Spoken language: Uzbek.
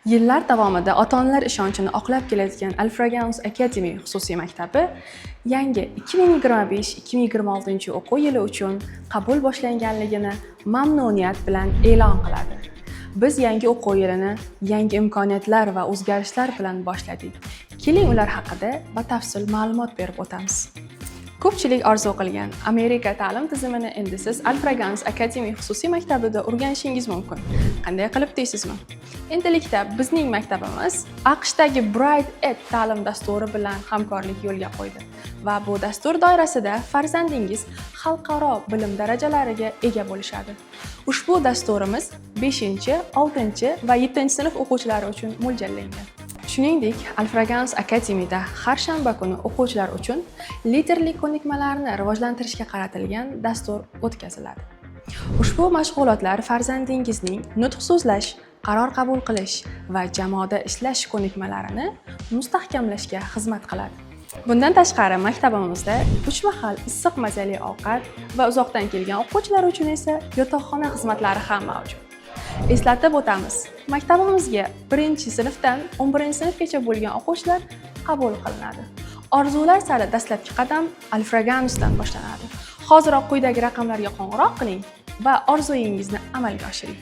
Yillar davomida ota-onalar ishonchini oqlab kelayotgan Alfraganus Academy xususiy maktabi yangi 2025-2026 o'quv yili uchun qabul boshlanganligini mamnuniyat bilan e'lon qiladi. Biz yangi o'quv yilini yangi imkoniyatlar va o'zgarishlar bilan boshladik. Keling, ular haqida batafsil ma'lumot berib o'tamiz. Ko'pchilik orzu qilgan Amerika ta'lim tizimini endi siz Alfraganus Academy xususiy maktabida o'rganishingiz mumkin. Qanday qilib deysizmi? Endilikda bizning maktabimiz AQShdagi Bright Ed ta'lim dasturi bilan hamkorlik yo'lga qo'ydi va bu dastur doirasida farzandingiz xalqaro bilim darajalariga ega bo'lishadi. Ushbu dasturimiz 5, 6 va 7 sinf o'quvchilari uchun mo'ljallangan. Shuningdek, Alfraganus Academy'da har shanba kuni o'quvchilar uchun liderlik ko'nikmalarini rivojlantirishga qaratilgan dastur o'tkaziladi. Ushbu mashg'ulotlar farzandingizning nutq so'zlash, qaror qabul qilish va jamoada ishlash ko'nikmalarini mustahkamlashga xizmat qiladi. Bundan tashqari, maktabimizda 3 mahal issiq mazali ovqat va uzoqdan kelgan o'quvchilar uchun esa yotoqxona xizmatlari ham mavjud. Eslatib o'tamiz, maktabimizga 1-sinfdan 11-sinfgacha bo'lgan o'quvchilar qabul qilinadi. Orzular sari dastlabki qadam Alfraganusdan boshlanadi. Hoziroq quyidagi raqamlarga qo'ng'iroq qiling va orzuyingizni amalga oshiring.